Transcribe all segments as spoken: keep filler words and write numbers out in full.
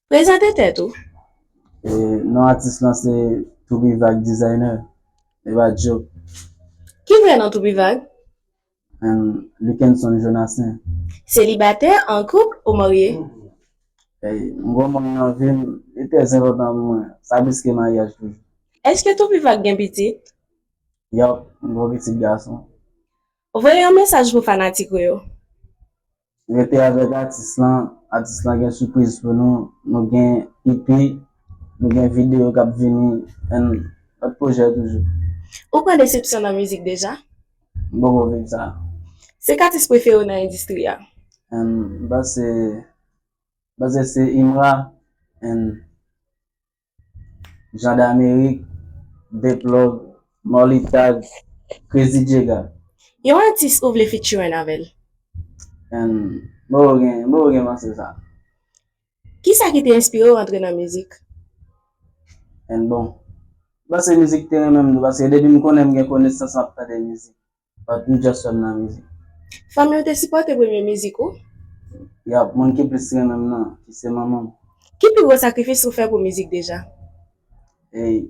Prezante tèt ou. E, non atis lan se Toubivag Designer. E pa joke. Ki vrè non Toubivag? And Lukenson Jonathan. Selibatè, an koup ou marye? Ey, m gon moun nan vi m, li trè enpòtan pou mwen. Sa plis ke maryaj toujou. Èske Toubivag gen pitit? Yap, m gon pitit gason. Voye yon mesaj pou fanatik ou yo. Rete avèk atis lan, atis lan gen sipriz pou nou, nou gen E P, nou gen videyo k ap vini, and lòt pwojè toujou. Ou pran desepsyon nan mizik deja? M poko viv sa. Se ki atis prefere w nan endistri a? And m panse, m panse se Imra and Jean D'Amérique, Deplug, Molly Tag, Crazy Jega. Yon atis ou vle featuring avè l? And m poko gen, m poko gen panse sa. Kisa ki te enspire w antre nan mizik? And bon, m panse mizik te renmen m tou, paske depi m konnen m gen konesans, m ap tande mizik. But m just fè m nan mizik. Fanmi w te sipòte premye mizik ou? Yap, moun ki plis renmen m nan, ki se manman m. Ki pi gwo sakrifis ou fè pou mizik deja? Ey,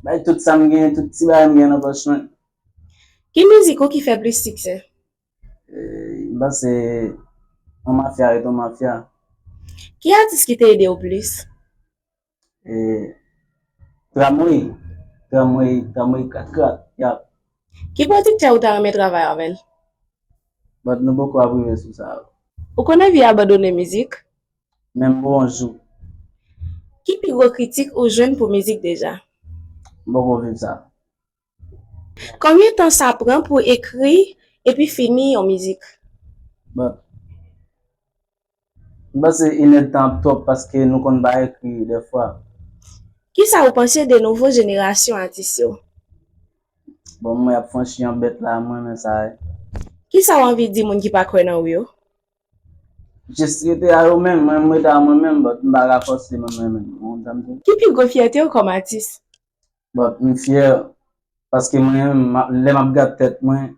bay tout sa m gen, tout ti bagay m gen nan pòch mwen. Ki mizik ou ki fè plis siksè? Ey, m panse On Mafya ret On Mafya. Ki atis ki te ede w plis? E, Tramway, Tramway, Tramway kat kat, yap. Ki pwodiktè ou ta renmen travay avè l? But nou poko ap rive sou sa. Ou konn anvi abandone mizik? Menm pou yon jou. Ki pi gwo kritik ou jwenn pou mizik deja? M poko viv sa. Konbyen tan sa pran pou ekri epi fini yon mizik? But M panse inèdtan ap twòp paske nou konn pa ekri dèfwa. Kisa ou panse de nouvo jenerasyon atis yo? Bon, mwen ap franchi yon bèt la, mwen renmen sa wi. Kisa w anvi di moun ki pa kwè nan ou yo? Jis rete a yo menm, mwen m rete a mwen menm, but m pa ka fòse mwen menm, ou konn sa m di? Ki pi gwo fyète w kòm atis? But m fyè paske mwen menm, m ap, lè m ap gad tèt mwen,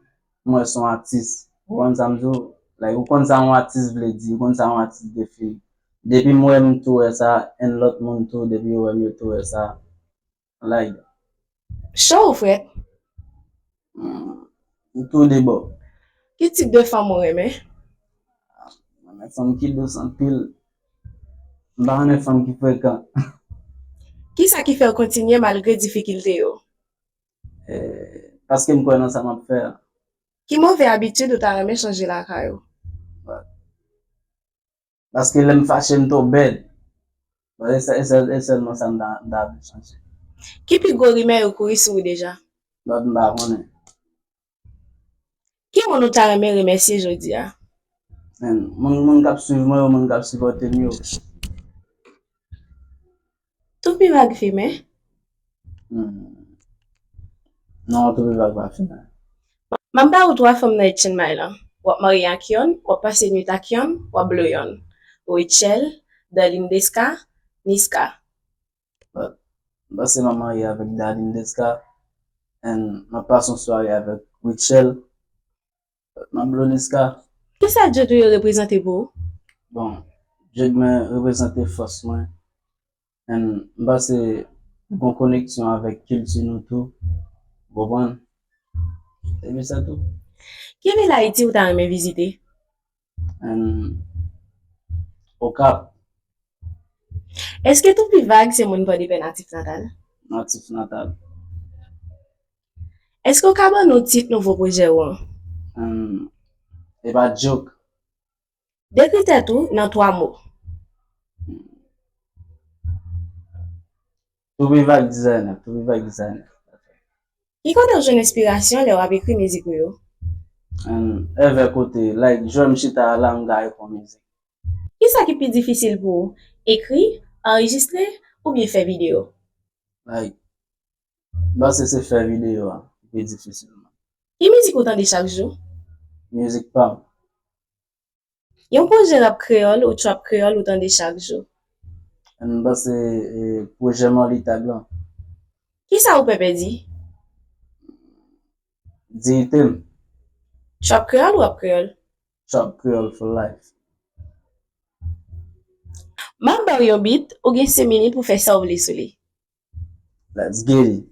m wè se yon atis. Ou konprann sa m di w? Like, ou konn sa yon atis vle di, ou konn sa yon atis defini. Depi m wè m tou wè sa, and lòt moun tou, depi yo wè m, yo tou wè sa. Like. Cho ou frèt? Hmm, m tou de bò. Ki tip de fanm ou renmen? M renmen fanm ki dous anpil. M pa renmen fanm ki frekan. Kisa ki fè w kontinye malgre difikilte yo? Eh, paske m kwè nan sa m ap fè a. Ki move abitid ou ta renmen chanje lakay ou? Paske lè m fache, m twò bèd. Bon, e sè-, e sè-, e sèlman sa m ta, m ta vle chanje. Ki pi gwo rimè yo kouri sou ou deja? But m pa konnen. Ki moun ou ta renmen remèsye jodi a? Men, moun, moun k ap swiv mwen yo, moun k ap sipòte m yo. Toubivag fimen? Hmm. Non, Toubivag pa fimen. M ap ba ou twa fanm nan Etchenmay lan. W ap marye ak yonn, w ap pase nwit ak yonn, w ap blow yonn. Rachel, Darline Desca, Niska. But m panse m ap marye avèk Darline Desca, and m ap pase yon sware avèk Rachel, but m ap blow Niska. Kisa dread ou yo reprezante pou ou? Bon, dread mwen reprezante fòs mwen, and m panse gon koneksyon avèk kilti nou tou, ou konprann? Epi se tou. Ki vil Ayiti ou ta renmen vizite? And Okap. Èske Toubivag se moun Pòdepè natif natal? Natif natal. Èske w ka ban nou tit nouvo pwojè ou an? Hmm, e pa joke. Dekri tèt ou nan twa mo. Toubivag designer, Toubivag designer. Ki kote w jwenn enspirasyon lè w ap ekri mizik ou yo? Hmm, evè kote, like, jan m chita a la, m ka ekri yon mizik. Kisa ki pi difisil pou ou? Ekri, anrejistre, oubyen fè videyo? Like, m panse se fè videyo a ki pi difisil. Ki mizik ou tande chak jou? Mizik pa m. Yon pwojè rap kreyòl ou trap kreyòl ou tande chak jou? M panse, e, pwojè Marley Tag lan. Kisa ou pè pèdi? Diyite m. Trap kreyòl ou rap kreyòl? Trap kreyòl for life. M ap ba w yon beat, ou gen senk minit pou fè sa w vle sou li. Let's get it.